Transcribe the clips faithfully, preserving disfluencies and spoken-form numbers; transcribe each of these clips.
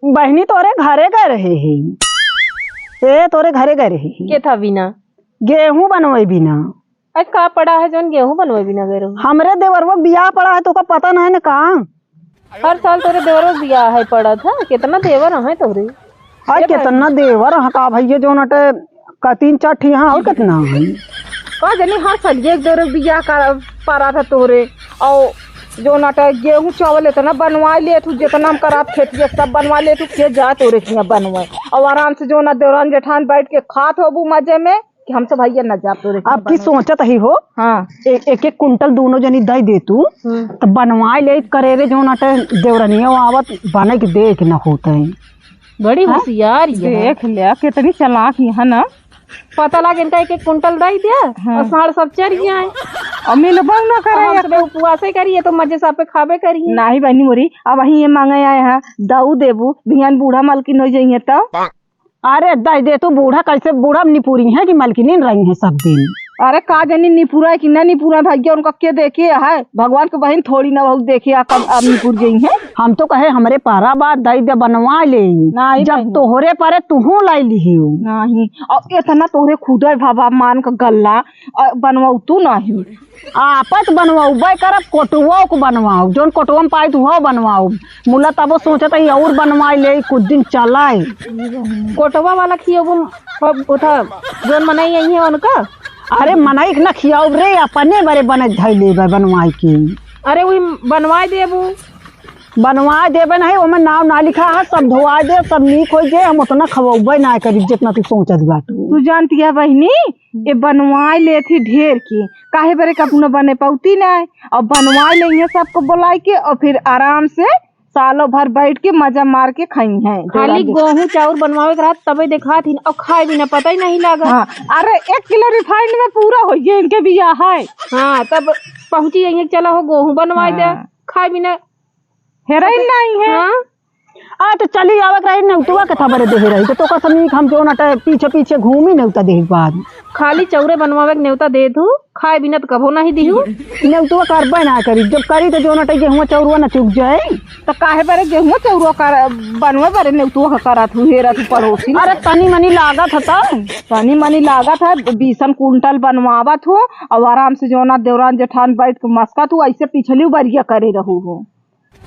बहिनी तोरे घरे गए रहे ही। ए, तोरे घरे गए रहे ही। के था बिना? गेहूं बनवइ बिना। अरे का पड़ा है जौन गेहूं बनवइ बिना गए रहो? हमरे देवरवा के बियाह पड़ा है, तोका पता नहीं न का? हर साल तोरे देवरवा के बियाह है पड़ा था, कितना देवर है तोरे? अरे ए भाई। कितना देवर है का भैया, जौन अटे का तीन चार ठी यहाँ और कितना है? का जानी, हर साल एक दो रुपया का पारा था तोरे। और जो नाटा गेहूं चावल इतना बनवा ले तू, जितना हम करात खेती है सब बनवा ले तू, के जा तोरे किया बनवाए। और आराम से जो ना देवरान जेठान बैठ के खात होबू मजे में कि हम सब भैया ना जा तोरे किया अब की बनवाए। सोचत ही हो? हाँ। ए-, एक एक कुंटल दोनों जनी दे दे तू, हम्म। तो बनवाए ले करेरे जो नाटा देवरनिया आवत बने के देख न होते हैं। बड़ी हाँ? होशियार ये है। देख ले, कितनी चालाक ये है ना। पता लाग इनका एक एक कुंटल दई दिया हाँ। और साढ़ सब चर गया है। और मिलबो ना करे और हम एक सब उपवासे करिए तो मजे से आपे खाबे करिए। नाही बहनी मोरी, अब वही ये मांगे आए हैं, दऊ देबू, बिहान बूढ़ा मलकिन हो जाइए तो। अरे दई दे तू, बूढ़ा कैसे, बूढ़ा निपुरी है कि मलकिन रही है सब दिन? अरे का जानी निपुरा है कि ना निपुरा है भैया, उनका के देखे है, भगवान के बहन थोड़ी ना बहुत देखे आ कब अब निपुर गई है। हम तो कहे हमरे पारा बा, दई दे बनवा ले। नाही जब बहन। तोहरे पारे तुहू लाई लिहियो। नाही, और इतना तोहरे खुदे बाबा मान के गल्ला, अ, बनवाऊ तू नाही। आपत बनवाऊ, बे करब कोटुओ को बनवाऊ, जौन कोटुआ में पाई तू हो बनवाऊ। मुला तबो सोचत ही और बनवाई ले, कुछ दिन चलाए। कोटवा वाला खियोबू, उठा, जौन मनई आई है उनका। अरे मनई के ना खियाओ रे, अपने बरे बने धई लेबे बनवाई के। अरे वही बनवाई देबू। बनवाई देबे नहीं, ओमे नाव ना लिखा है, सब धोवाई दे, सब नीक हो जाए, हम उतना खवौबे ना करी जितना तू सोचत बाटू। तू जानती है बहिनी, ये बनवाई लेत ही ढेर की, काहे बरे का अपना बने पौती ना, और बनवाई ले सबको बुलाई के, और फिर आराम से सालों भर बैठ के मजा मार के खाई हैं। खाली गोहूं चाउर बनवावे के रहत तबे देखात ही, और खाए बिना पता ही नहीं लागा। हाँ, अरे एक किलो refined में पूरा हो गया इनके बिया है। हाँ, तब पहुंची जाइए, चला हो गोहूं बनवाए दे, हाँ। खाए बिना हेराई नहीं है। हाँ। आ तो चली आवत रही, नेउतुआ के थबरे देहे रही, तो तोका समीक हम जो नटे पीछे पीछे घूमी नेउता देहे के बाद। खाली चौरे बनवावे के नेउता दे दू, खाए बिना तो कभो नहीं दिहू। नेउतुआ करबे ना करी, जब करी तो जो नटे गेहुआ चौरुआ न चुक जाए। तो काहे बरे गेहुआ चौरुआ कर, बनवे बरे नेउतुआ का करत हूँ, हेरत हूँ पड़ोसी। अरे तनी मनी लागत है तब। तनी मनी लागत है, बीसन कुंटल बनवावत हूँ, और आराम से जो ना देवरान जेठान बैठ के मस्कत हूँ, ऐसे पिछली बरिया करे रहू हो।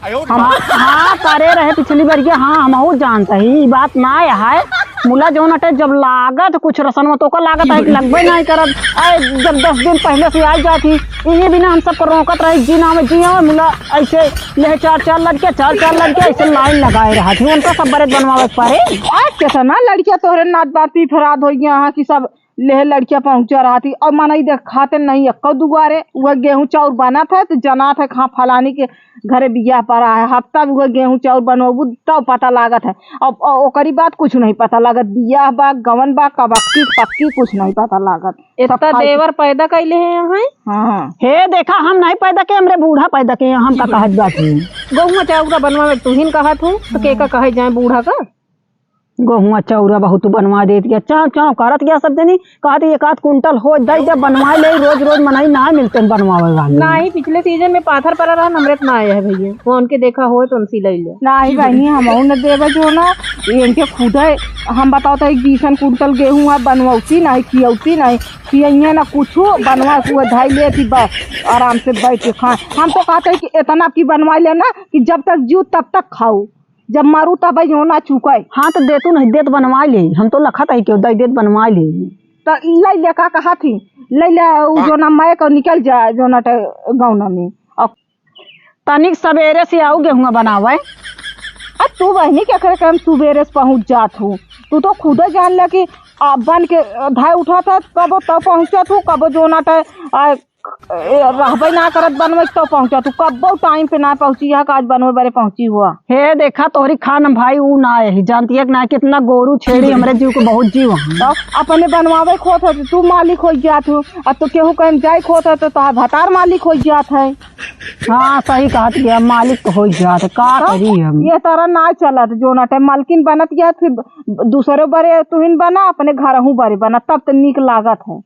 हम, हाँ, करे रहे पिछली बरिया, हाँ, हमहू जानत ही, ई बात ना है। मुला जौन अटे जब लागत कुछ रसनवा तो ओकर लागत है कि लगबे नहीं करत। आए, जब दस दिन पहले से आई जात ही, इहे बिना हम सबको रोकत रही, जी ना में जी आवे, मुला ऐसे लेहे चार चार लड़के, चार चार लड़के ऐसे line लगाए रहत ही, उनका सब बरत बनवावे के पड़े। आज केतना लड़किया तोहरे नात बात पे फराद हो गया हाँ कि सब लेहे लड़किया पहुँचा रहत ही, और मनई देखाते नहीं एक्को दुआरे। वह गेहूँ चाउर बनत है तो जनात है, हाँ, फलानी के घरे बियाह पड़ा है, हफ्ता भी वह गेहूँ चाउर बनोबू तब पता लागत है। अब ओ-, ओकरी बात कुछ नहीं पता लागत, बियाह बा, गवन बा, कबक्की पक्की कुछ नहीं पता लागत। इतना सब खाए देवर पैदा कैले हैं यहाँ। हाँ। हे देखा, हम नहीं पैदा के, हमरे बूढ़ा पैदा के, हम का कहत बात है। गहुआ चाउर बनवा में तुहिन कहत हूँ, तो के का कहे जाए बूढ़ा का? गोहुआ चौरा बहुत बनवा देत गया, चाव चाव करत गया सब जनी, कहत एक आध कुंटल हो दई दे बनवा ले, रोज रोज मनई ना मिलते बनवावे वाले। नाही, पिछले season में पाथर पड़ा रहा, नमरत ना आया है भैया, वो उनके देखा होए तो उनसे ले ले। नाही बहनी, हमहू न देवे जो ना, इनके खुदे हम बताओ तो एक बीसन कुंटल गेहूं है, बनवौती नाही, खियौती नाही, खियइये ना कुछ, बनवा हुआ धाई ले थी बस, आराम से बैठ के खाए। हम तो कहते हैं कि इतना की बनवा लेना कि जब तक जियो तब तक खाओ। जब मरू तब यो ना चुकाई। हाँ, तो देतू नहीं, देत बनवा ले, हम तो लखत है क्यों दे देत बनवा ले। तो ले ले का कहा थी, ले ले उ जो ना मैं को निकल जा जो ना ट-, गौना में। और तनिक सवेरे से आऊ गेहुआ बनावे। आ तू बहनी के करे हम सुबेरे से पहुँच जात हूँ, तू तो खुदे जान ले कि आ, बन के धाय उठा था, कबो तो पहुँचत हूँ, कबो जो ना ट-, आ, ए, रहबे ना करत बनवे तो पहुँचा, तू कब्बो time पे ना पहुँची है, आज बनवे बरे पहुँची हुआ। हे देखा तोहरी खान भाई ऊ ना है, जानती है कि ना कितना गोरू छेड़ी हमरे जीव को बहुत जीव है। तो अपने बनवावे खोत है तो तू मालिक हो जात हो, अब तो केहू कहीं जाए खोत है तो तोहार भतार मालिक हो जात है। हाँ सही कहत गया, मालिक तो हो जात है, का तो करी हम? ये तरह ना चलत, जो ना टाइम मालकिन बनत गया फिर दूसरे बरे तुहिन बना, अपने घर हूँ बरे बना, तब तो नीक लागत है।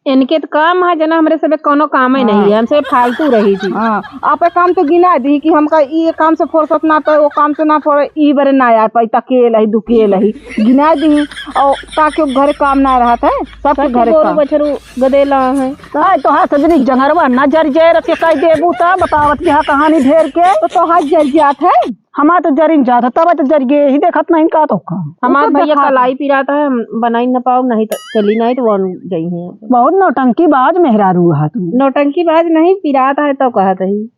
इनके तो काम है जना, हमरे सबे कोनो काम ही नहीं है, हाँ। हमसे फालतू रही थी। हाँ, आपे काम तो गिना दी कि हमका ई काम से फुर्सत ना पड़े, वो काम से ना पड़े, ई बरे ना आ पाई, तकेल ही, दुकेल ही, गिना दी। और ताके घरे काम ना रहत है, सबके सबके घरे गोरू काम। बछरू गदेला है। आय तो हाँ, सजनी जंगरवा ना जर जाए, रतिया कह देबू त बतावत कि हाँ कहानी ढेर के। तो तोहार जर जात है। हमार तो जरिन जात है, तब तो जर गए ही, देखत नहीं का तो का। हमार तो भैया देखा कलाई पिरात है, हम बनाई न पाओ, नहीं तो चली नहीं तो वो जाई हैं। बहुत नौटंकी बाज मेहरारू है तू। नौटंकी बाज नहीं, पिरात है तो कहत ही।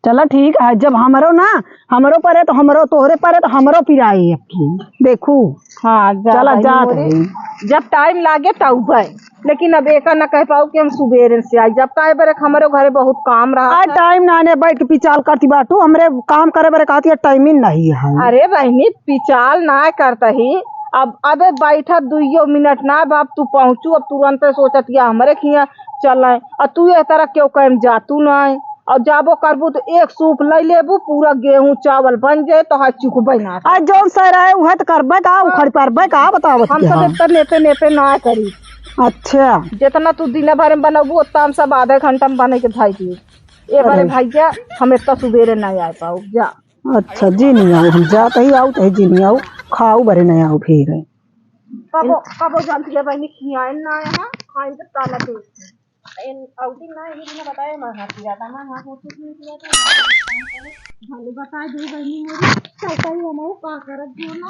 चला ठीक है, जब हमरो ना, हमरो परे तो हमरो, तोहरे परे तो हमरो पिराई अब की। देखू। हाँ, जा चला बहिनी जात मोरी। है। जब टाइम लागे तब है। लेकिन अब एका न कह पाऊ कि हम सुबेरे से आई, जब काहे बरे हमरो घरे बहुत काम रहा आ, है। टाइम ना ने बैठ के पिचाल करती बाटू, हमरे काम करे बरे कहती है, टाइम ही नहीं है। अरे बहिनी, पिचाल ना करता ही, अब अबे बैठा दुइयो मिनट ना, अब तू पहुँचू, अब तुरंत सोचत या हमरे खिया चल आए, और तू ये तरह क्यों कहे जातू ना है, और जाबो करबू तो एक सूप ले लेबू, पूरा गेहूं चावल बन जाए तो हाथ चुकबे ना। आ, जौन सर आए उहे तो करबे का, हाँ। उखड़ परबे का, बतावत हम के सब हम। इतना नेपे नेपे ना करी। अच्छा। जितना तू दिन भर में बनबू, उतना हम सब आधे घंटा में बने के धई दिए। ए बारे अरे। भैया, हम इतना सुबेरे ना आ पाऊ, जा। अच्छा, जी नहीं आऊ, हम जात ही आऊ, चाहे जी नहीं आऊ, खाऊ बरे नहीं आऊ फिर। कबो, कबो जानती है बहिनी, खियाए ना आए हैं, खाए तो ताला तोड़। इन औटी ना, ये ना बताए, मैं हाथ किया था, मैं हाथ होती नहीं किया था। भले बताए दो बहिनी मेरी, चलता ही हम का करत जो ना।